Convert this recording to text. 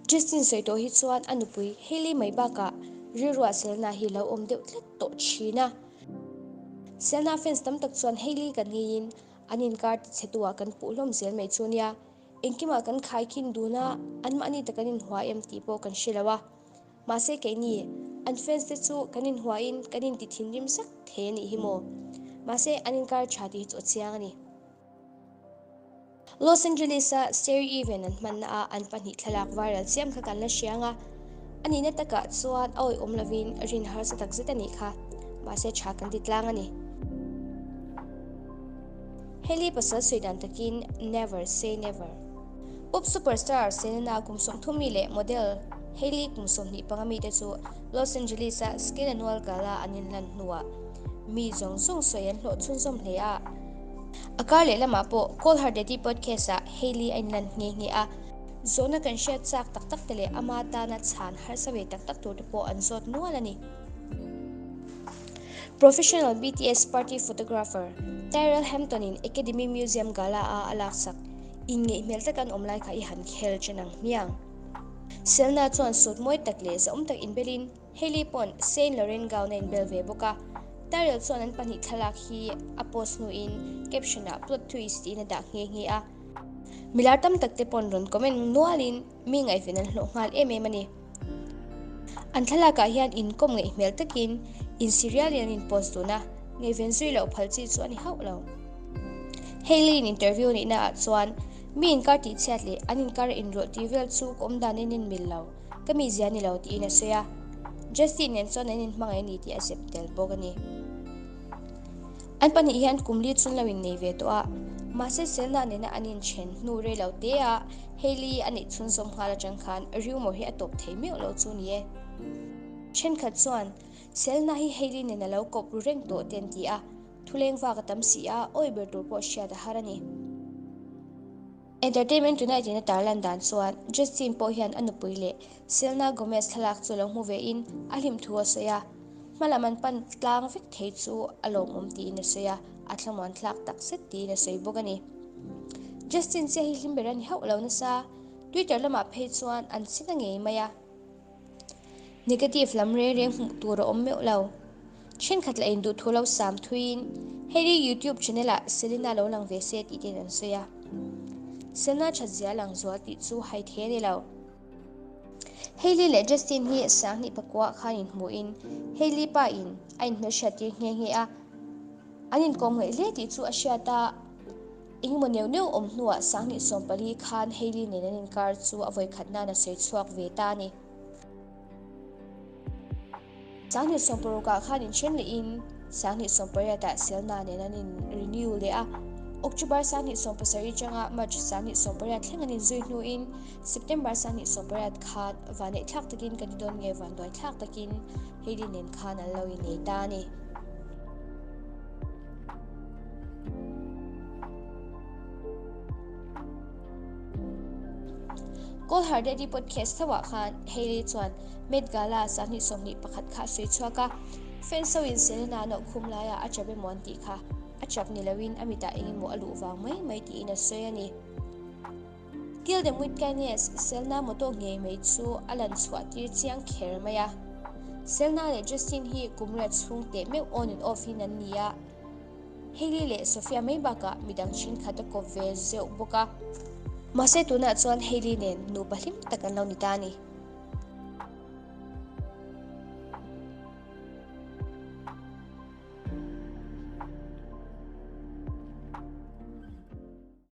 Justin sawi tawh hi chuan a nupui Hailey mai bakah rilruah Selena hi lo awm deuh tlat tawh thin a. Selena fans tam tak chuan Hailey kan ngeiin an inkar tichhe tu ah kan puh hlawm zel mai chu nia. Engkimah kan khaikhin dun a, anmahni ta kan inhua em tih pawh kan hre lo a. Mahse keini, an fans te chu kan inhuain kan inti thinrim sak thei a nih hi maw? Mahse an inkar tha tih hi chu a chiang a ni. Los Angeles-a Seri event an hmanna ah an pahnih thlalak viral chiam kha kan la hriang a, a nihna takah chuan a awihawm lovin rin harsa tak zet a nih kha, mahse tha kan ti tlang a ni. Hailey pasal sawi dan takin Never say never. Pop superstar Selena kum 30 mi leh model Hailey kum 25 mite chu Los Angeles-a Skin Annual Gala an inlan hnuah mi zawng zawng sawi an hlawh chhunzawm hle a. A kar leh lamah pawh Call Her Daddy podcast-ah Hailey a inlan nghe nghe a, zawhna kan hriat chak tak tak te leh ama tana chhan harsa ve tak tak tur te pawh an zawt nual a ni. Professional BTS party photographer Tyrell Hampton-in Academy Museum Gala-a a laksak inngeih hmel taka an awm lai kha i han khel chen ang hmiang. Selena chuan suit mawi tak leh zahawm tak inbelin Hailey pawn Saint Laurent gown a inbel ve bawk a. Tyrell chuan an pahnih thlalak hi a post hnuin caption-ah plot twist tiin a dah nghe nghe a. Milar tam tak te pawn rawn comment nualin mi ngaihven an hlawh nghal em em a ni. An thlalakah hian inkawm ngaih hmel takin insirialin an inpost dun a, ngaihven zui loh phal chi chu a ni hauh lo. Hailey-in interview nihna ah chuan mi inkar tihchhiat leh an inkar inrawlh tih vel chu ka awm danin inmil lo, ka mizia ni lo tiin a sawi a. Justin nen chuan an inhmangaih a ni tih a zep tel bawk a ni. An pahnih hian kum li chhun lo innei ve tawh a, mahse Selena nena an inthen hnu rei lo te a Hailey a neih chhunzawm nghal atang khan rumour hi a tawp thei meuh lo chu ni e. Thenkhat chuan Selena hi Hailey nen a lo kawp ru reng tawh te an ti a, thuleng vak a tam si a, awi ber tur pawh hriat a har a ni. Entertainment Tonight in a tarlan dan chuan Justin pawh hian a nupui leh Selena Gomez thlalak chu lo hmu ve in a hlim thu a sawi a, hmalam an pan tlang vek thei chu a lawmawm tiin a sawi a, a thlamuan thlak tak zet tiin a sawi bawk a ni. Justin chiah hi hlim ber a ni hauh lo nasa, Twitter lamah phei chuan an chhina ngei mai a. Negative lam reng reng hmuh tur a awm meuh lo. Thenkhat lah in duhthu lo sam thuiin Hailey YouTube channel ah Selena lo lang ve se tih ten an sawi a. Selena that zia lang zual tih chu hai thei a ni lo. Hailey leh Justin hi sanghnih pakua khan inhmuhin Hailey pa in a inhmelhriat tir nghe nghe a. An inkawm ngaih hle tih chu a hriat a. Engemaw neuh neuh awm hnuah 2014 khan Hailey nen an inkar chu a vawikhat nan a sawi chhuak ve ta a ni. 2016 ah khan inthen lehin 2018 ah Selena nen an in renew leh a. October 2017 atanga March 2018 thleng an inzui hnuin September 2018 khan vaneihthlak takin kan ti dawn nge vanduaithlak takin Hailey nen khan an lo innei ta a ni. Call Her Daddy podcast tho ah khan Hailey chuan Met Gala 2021 kha a sawi chhuak a, fans ho in Selena an awhkhum laia a chap emaw an tih kha a chap ni loin a mitah engemaw a luh vang mai mai tiin a sawi a ni. Kill them with kindness, Selena motto ngei mai chu a lan chhuah tir chiang kher mai a. Selena leh Justin hi kum riat chhung teh meuh on and off in an ni a, Hailey leh Sofia mai bakah midang thenkhat a kawp ve zeuh bawk a. Mahse tunah chuan Hailey nen nupa hlim tak an lo ni ta a ni.